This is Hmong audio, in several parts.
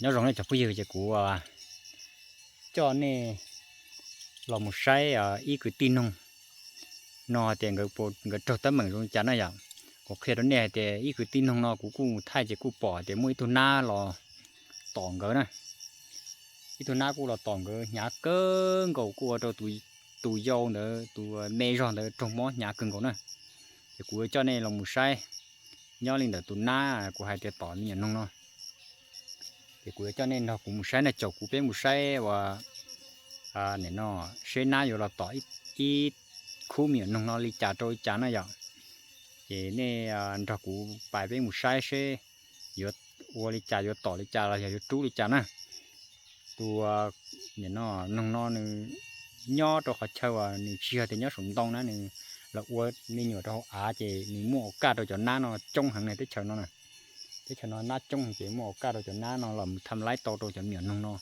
Nyob zoo nej cov phooj ywg, ces kuv coj nej los mus saib ib kwv tij noog no tias nkawd raug teeb meem zoo li cas na yom. Kuv qhia rau nej hais tias ib kwv tij noog no kuv kuj thaij ces kuj pom tias muaj ib tug nab los tom nkawd na. Ib tug nab kuj los tom nkawd hnyav kawg nkaus, kuj ua rau tus yau ntawd, tus me zog ntawd raug mob hnyav kawg nkaus na. Ces kuv yuav coj nej los mus saib nyob li ntawm tus nab kuv hais tias tom me nyuam noog no. Ces kuv yuav coj nej nrog kuv mus saib na, caum kuv peb mus saib uas nim no seb nab yuav los tom ib khub me nyuam noog no li cas rau li cas na yom. Ces nej nrog kuv pais peb mus saib seb yuav ua li cas, yuav tom li cas los yog yuav rub li cas na. Tus nim no noog no nws nyob rau qhov chaw uas nws tsis yog tias nyob saum ntoo na, nws los ua me nyuam rau hauv av ces nws muaj ua kaj rau cov nab no coob heev na teb chaws no. Teb chaws no nab coob ces muaj ua kaj rau cov nab no los tham laib tau rau cov me nyuam noog no.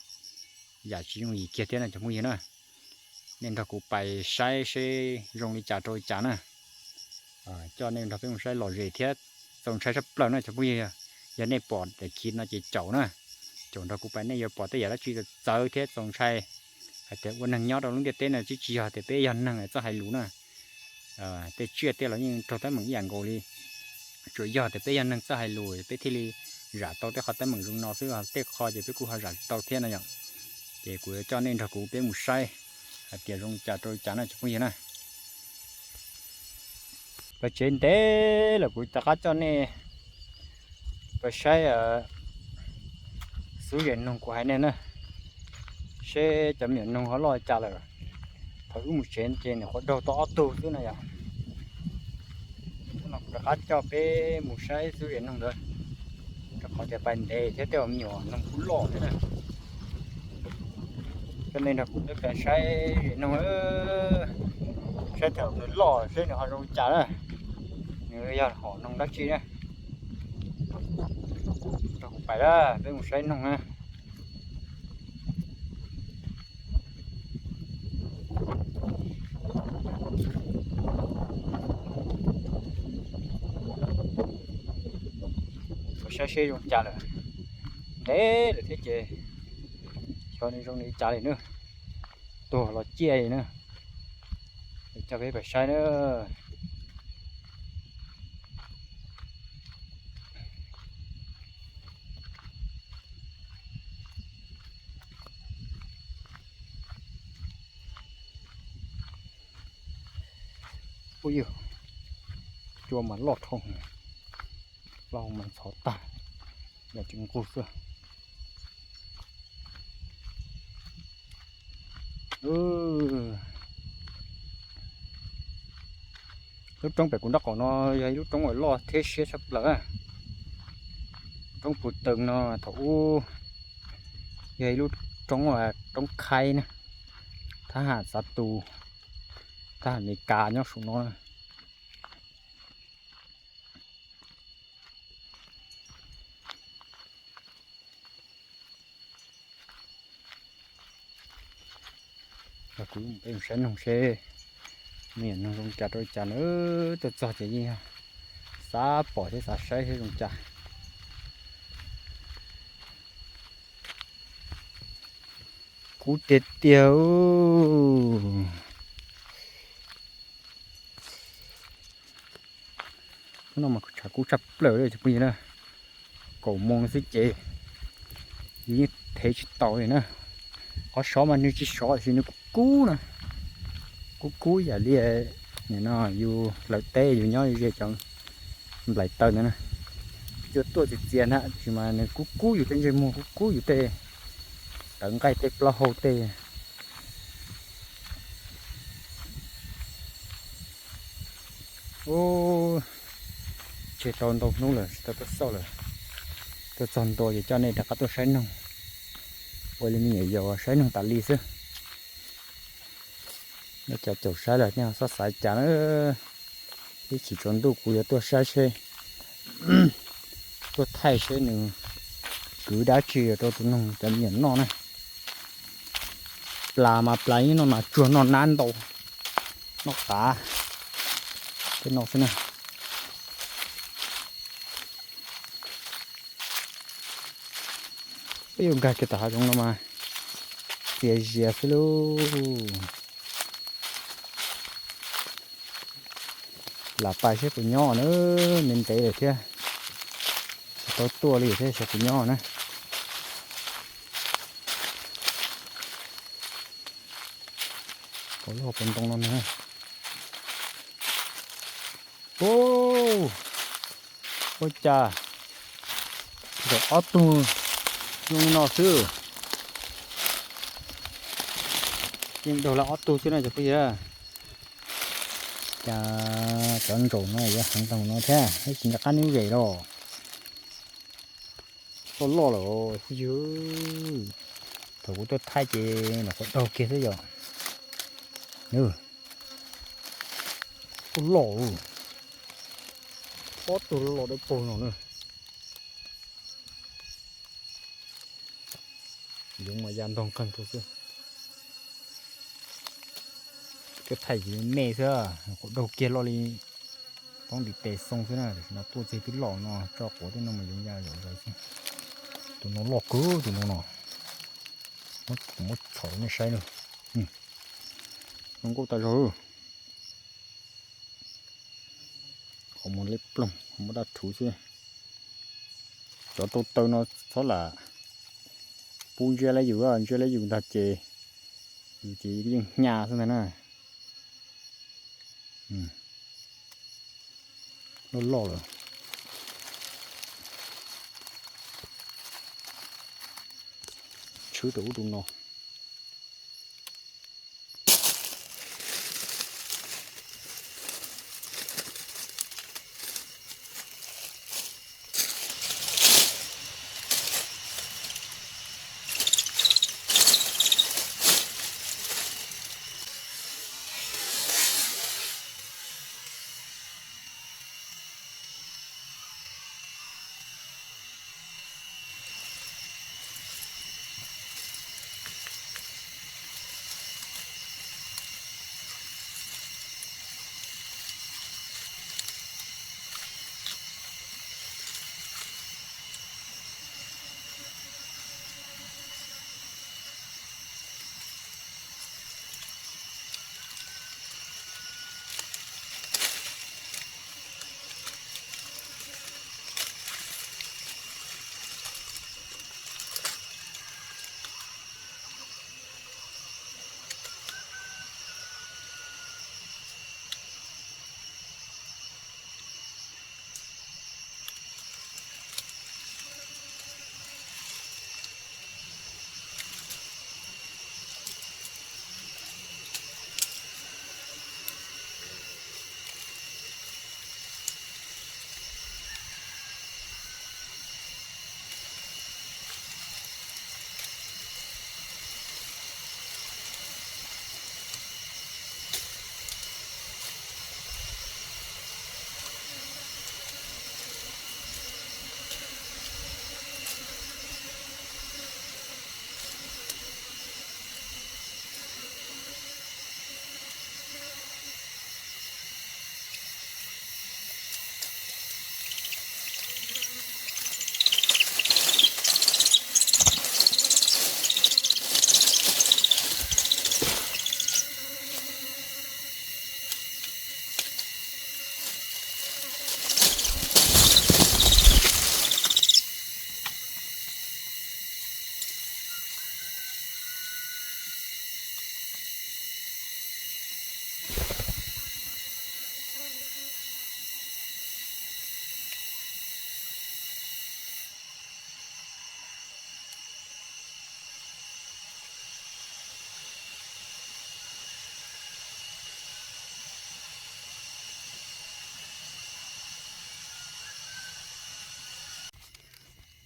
Yam tsis yooj yim kiag thiab no cov phooj ywg na. Nej nrog kuv pais saib seb zoo li cas rau li cas na. Coj nej nrog peb mus saib lom zem thiab txaus ntshai tshaj plaws na cov phooj ywg. Yog nej pom daim khiv no ces caum na, caum nrog kuv pais nej yuav pom tej yam dab tsi txawv thiab txaus ntshai. Hais tias ua neeg nyob rau lub ntiaj teb no tsis, tsis yog tias peb yog neeg txawj hais lus na. Tej tsiaj tej los yeej raug teeb meem ib yam nkaus li. Tsuas yog tias peb yog neeg txawj hais lus peb thiaj li zam tau tej qhov teeb meem zoo no xwb, tej qho ces peb kuj ho zam tsis tau thiab no yom. Ces kuv yuav coj nej nrog kuv peb mus saib hais tias zoo li cas rau li cas na cov phooj ywg na. Pais tsev ntev lawm kuv rov qab coj nej pais saib xub zes noog kuv hais nej na, seb cov me nyuam noog ho loj li cas lawm. Thaum wb mus tsev ces nws qhuav daug tau ob tug xwb no yom. Hnub no kuv rov qab coj peb mus saib xub zes noog ntawd, rau qhov tias pais ntev thiab tej me nyuam noog kuj loj thiab na. Coj nej nrog kuv peb pais saib zes noog, saib thaum nws loj seb nws ho zoo li cas na, nws yog hom noog dab tsi na. Nrog kuv pais, peb mus saib noog na. Saib seb zoo cas lawm. Ntev lawm thiab ces xyov nws zoo li cas li na. Tuag los ciaj li na. Coj peb pais saib na. Ub yog, cua mas loj dhau, loj mas ntxhov tag, yam tsis nqug xwb. Lub roob pem kuv nraub qaum no yog ib lub roob uas loj thiab siab tshaj plaws. Roob Pus Tees no thaum ub yog ib lub roob, roob khaib na, thab ham xav tus, thab ham Amelikas nyob saum no. Kuv peb mus saib noog seb me nyuam noog zoo cas rau li cas na. Tuaj txog ces yeej yog xav pom thiab xav saib seb zoo cas. Kub tiag tiag. Hnub no mas tshav kub tshaj plaws li cov phooj ywg na. Kaum moos xwb ces yus yeej thev tsis tau li na. Qhov sov mas nws tsis sov tiam sis nws kub kub na, kub kub yam li nim no yus hlawv teb yus nyob ze cov nplaim taw ntawd na. Cua tuaj txias txias na tiam sis mas nws kub kub yus tej ntsej muag, kub kub yus tej tawv nqaij tej plaub hau tej. Ub, tseg tau ntau hnub lawm tsis tau tuaj xauj lawm. Tuaj txog ntua ces coj nej rov qab tuaj saib noog, ua li me nyuam yaus saib noog tas li xwb. Nej cov caum saib lawm nej ho xav xav cas na. Ib chim tsaus ntuj kuv yuav tuaj saib seb, tuaj thaij seb nws kwv dab tsi rau tus noog cov me nyuam noj na. Plas mas plas yeej noj nas tsuag noj nab ntau, noj qav thiab no xwb na. Peb yuav nkag kiag tom hav zoov no mas txias zias xwb lauj. Lam pais saib puas nyob na, ntev ntev lawm thiab. Tsis tau tuaj li thiab, saib puas nyob na. Puas loj puas ntoo no na. Ub, ua cas ob tug zoo li no xwb. Yeej daug lawm ob tug xwb na cov phooj ywg. Cas cov ntsaum no yuav heev tau no thiab, tsis nco qab neb zem los. Loj loj lawm phooj ywg. Thaum kuv tuaj thaij ces nyuam qhuav daug kiag xwb yom. Loj loj, ob tug loj dawb paug no na. Yoov mas ya ntog nqeeg rau xwb. Tuaj thaij me xwb, nyuam qhuav daug kiag loj li poob ntiv tes xoo xwb na, tam sim no tuaj txog twb loj no, tso quav tej no mas yoov ya zom zaws xwb. Tus no loj kawg tus no no. Muab txhom rau nej saib na. Zoo nkauj tas zog. Qhov muag liab ploog, qhov muag daj rhuv xwb. Cov rau taw no txhob lam pub ntsia li yus, ntsia li yus ntag ces yus ces yeej hnyav xwb ntag na. Loj loj lawm. Tshwb rau ub rau no.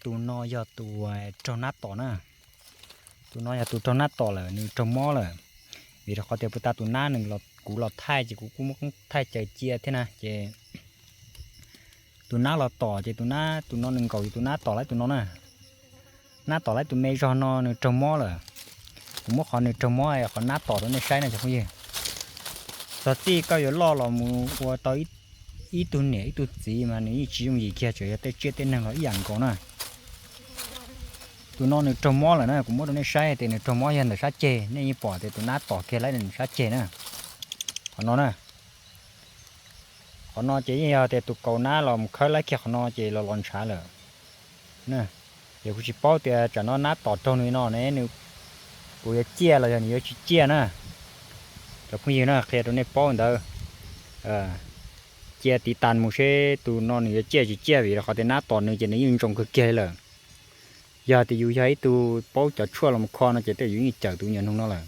Tus no yog tus raug nab tom na. Tus no yog tus raug nab tom lawm, nws raug mob lawm. Vim rau qhov tias puag ta tus nab nws, kuv los thaij ces kuv kuj muab koob thaij caws cia thiab na ces tus nab los tom ces tus nab, tus no nws nkaum ces tus nab tom laib tus no na. Nab tom laib tus me zog no nws raug mob lawm. Kuv muab qhov nws raug mob, qhov nab tom rau nej saib na cov phooj ywg. Txog txij koj yuav loj los mus ua tau ib tug niam ib tug txiv mas nws yeej tsis yooj yim kiag, tseem yog tej tsiaj tej neeg los ib yam nkaus na. Tus no nws raug mob lawm na, kuv muab rau nej saib tias nws raug mob yog ntawm sab ceg, nej yeej pom tias tus nab tom kiag laib nws sab ceg na. Qhov no na, qhov no ces yeej yog tias tus kaus nab los mus khawb laib kiag qhov no ces los los ntshav lawm. Ces kuv tsis paub tias tsam no nab tom raug nws no ne, nws puas yuav ciaj los yog nws yuav tsis ciaj na. Cov phooj ywg na, qhia rau nej paub ntawd, cia tiv tas mus seb tus no nws yuav ciaj tsis ciaj, vim rau qhov tias nab tom nws ces nws yeej ntsoov kawg kiag li lawm. Yog tias yus yog ib tug paub cov tshuaj los kho no ces tej yus yeej cawm tus me nyuam noog no lawm,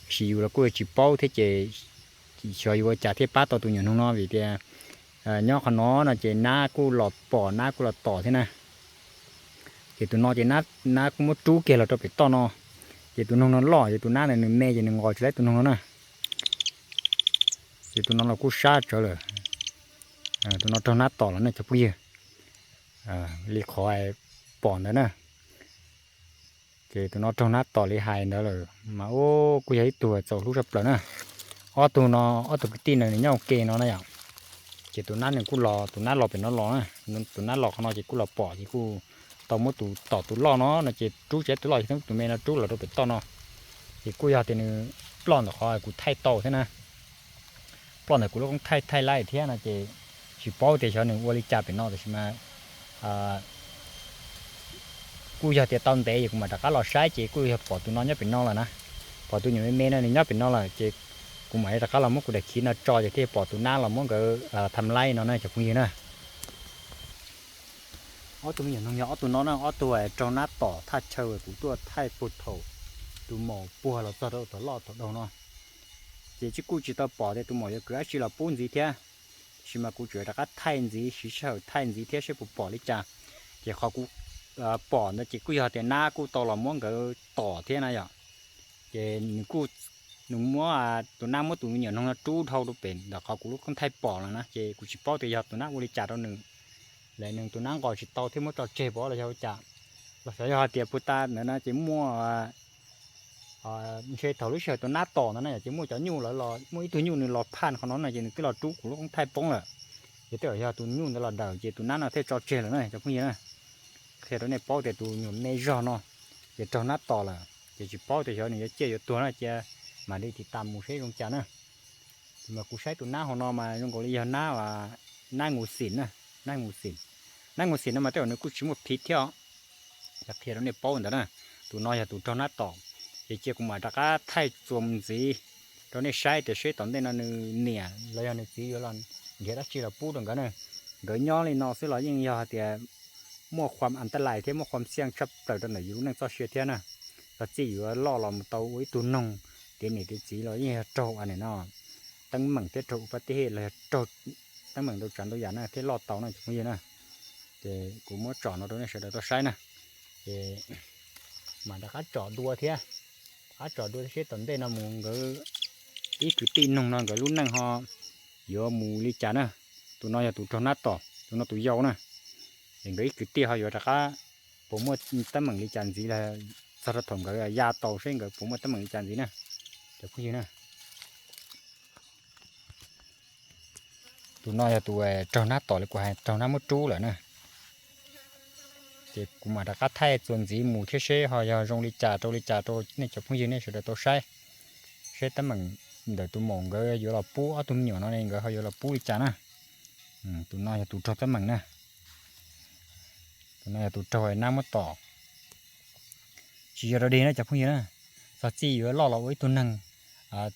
tiam sis yus los kuj tsis paub thiab ces xyov yus ua cas thiaj pab tau tus me nyuam noog no, vim tias nyob qhov no no ces nab kuj los pom nab kuj los tom thiab na. Ces tus no ces nab kuj muab rub kiag los rau pem toj no, ces tus noog no loj ces tus nab ntawd nws me ces nws nqos tsis laib tus noog no na. Ces tus no los kuj sab tsawv lawm. Tus no raug nab tom lawm ne cov phooj ywg, li qhov pom ntawd na. Ces tus no raug nab tom li hais ntawd lawm mas kuj yog ib tug txaus hlub tshaj plaws na. Ob tug no, ob tug kwv tij no nws nyob ua ke no na yom. Ces tus nab nws kuj los, tus nab los pem no los na, tus nab los qhov no ces kuj los pom ces kuj tau muab tus tom tus loj no no ces rub tsis laib tus loj ces muab tus me no rub los rau pem toj no. Ces kuj yog tias nws ploj ntawm qhov kuv thaij tau thiab na, ploj ntawm kuv lub koob thaij thaij laib thiab no ces tsis paub tias xyov nws ua li cas pem no tiam sis mas kuj yog tias tau ntev ces kuv mam rov qab los saib ces kuj yog pom tus no nyob pem no lawm na. Pom tus nyuam me me no nws nyob pem no lawm ces kuv mam rov qab los muab kuv daim khiv no tso ces thiaj pom tus nab los muab nkawd tham laib no na cov phooj ywg na. Ob tug me nyuam noog yog ob tug no na, ob tug raug nab tom thaj chaw kuv tuaj thaij puag thaum tus maum puag los txog rau thaum loj thaum daug no. Ces tsis kuj tsis tau pom tias tus maum yuav kwv dab tsi los pub ntxiv thiab, tiam sis mas kuv tsuas rov qab thaij ntxiv, siv sij hawm thaij ntxiv thiab seb puas pom li cas. Ces qhov kuv pom ntawd ces kuj yog tias nab kuj tau los muab nkawd tom thiab na yom. Ces nws kuj, nws muab, tus nab muab tus me nyuam noog no rub dhau rau pem ntawm qhov kuv lub koob thaij pom lawm na, ces kuv tsis paub tias yog tus nab ua li cas rau nws, lawm nws tus nab nqos tsis tau thiab muab tso tseg pov los yog ua cas, los xyov yog hais tias puag ta ntawd no ces muaj ntshe thaum lub sij hawm tus nab tom ntawd na yom, ces muaj cov nyuj lawv los, muaj ib tug nyuj nws los phaj qhov no na ces nws twb los rub kuv lub koob thaij poob lawm. Ces tej zaum yog tus nyuj ntawd los daws ces tus nab no thiaj tso tseg lawm na cov phooj ywg na. Qhia rau nej paub tias tus nyuam me zog no ces raug nab tom lawm ces tsis paub tias xyov nws yuav ciaj yuav tuag na, cia mam li tiv tas mus seb zoo cas na. Mas kuv saib tus nab hauv no mas zoo nkaus li yog nab, nab ngu xim na, nab ngu xim. Nab ngu xim no mas tej zaum nws kuj tsis muaj phiv thiab os. Qhia rau nej paub ntawd na, tus no yog tus raug nab tom, ces cia kuv mam rov qab thaij txuas mus ntxiv rau nej saib tias seb tom ntej no nws niam los yog nws txiv yuav los nrhiav dab tsi los pub rau nkawd na. Nkawd nyob li no xwb los yeej yog hais tias muaj qhuam antab lais thiab muaj qhuam xiaj tshaj plaws rau ntawm yus lub neej txoj sia thiab na. Txog txij yuav loj los mus tau ua ib tug noog tiav niam tiav txiv los yeej yog raug a nim no teeb meem thiab raug u pab tij hej los yog raug teeb meem ntau tsav ntau yam na thiaj loj tau no cov phooj ywg na. Ces kuv muab tsom no rau nej sawv daws tau saib na. Ces mam rov qab tsom dua thiab, rov qab tsom dua thiab seb tom ntej no mus nkawd ib kwv tij noog no nkawd lub neej ho yuav mus li cas na. Tus no yog tus raug nab tom, tus no tus yau na. Es nkawd ib kwv tij ho yuav rov qab puas muaj teeb meem li cas ntxiv los txog rau thaum nkawd ya tau seb nkawd puas muaj teeb meem li cas ntxiv na, cov phooj ywg na. Tus no yog tus raug nab tom li kuv hais, raug nab muab rub lawm na. Ces kuv mam rov qab thaij txuas ntxiv mus thiab seb ho yog zoo li cas rau li cas rau nej cov phooj ywg nej sawv daws tau saib, seb teeb meem ntawm tus maum nkawd yuav los pub ob tug me nyuam no ne nkawd ho yuav los pub li cas na. Tus no yog tus raug teeb meem na. Tus no yog tus raug nab muab tom. Tsis yog rau dig na cov phooj ywg na, txog txij yuav loj los ua ib tug neeg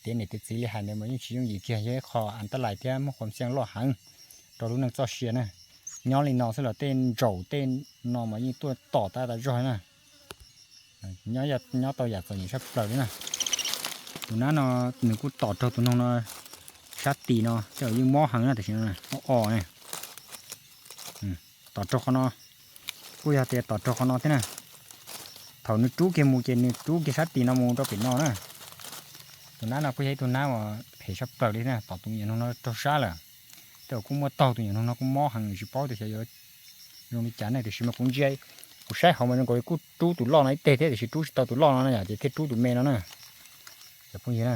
tiav niam tiav txiv li hais ntawd mas yeej tsis yooj yim kiag, yog ib qho antab lais thiab muaj qhuam xiaj loj heev rau lub neej txoj sia na. Nyob li no xwb los tej ntsaum tej no mas yeej tuaj tom tab tas zog na. Nyob tau yam txom nyem tshaj plaws li na. Tus nab no nws kuj tom raug tus noog no sab tis no, tej zaum yeej mob heev na, tam sim no o o ne. Tom raug qhov no, kuj yog tias tom raug qhov no thiab na. Thaum nws rub kiag mus ces nws rub kiag sab tis no mus rau pem no na. Tus nab no kuj yog ib tug nab uas phem tshaj plaws li na, tom tus me nyuam noog no raug sab lawm. Tej zaum kuj muaj taug, tus me nyuam noog no kuj mob heev, tsis paub tias xyov yuav zoo li cas ne, tiam sis mas kuv ntsia, kuv saib hauv mas zoo nkaus li kuj rub tus loj no ib teg thiab, tiam sis rub tsis tau tus loj no na yom, ces thiaj rub tus me no na. Cov phooj ywg na,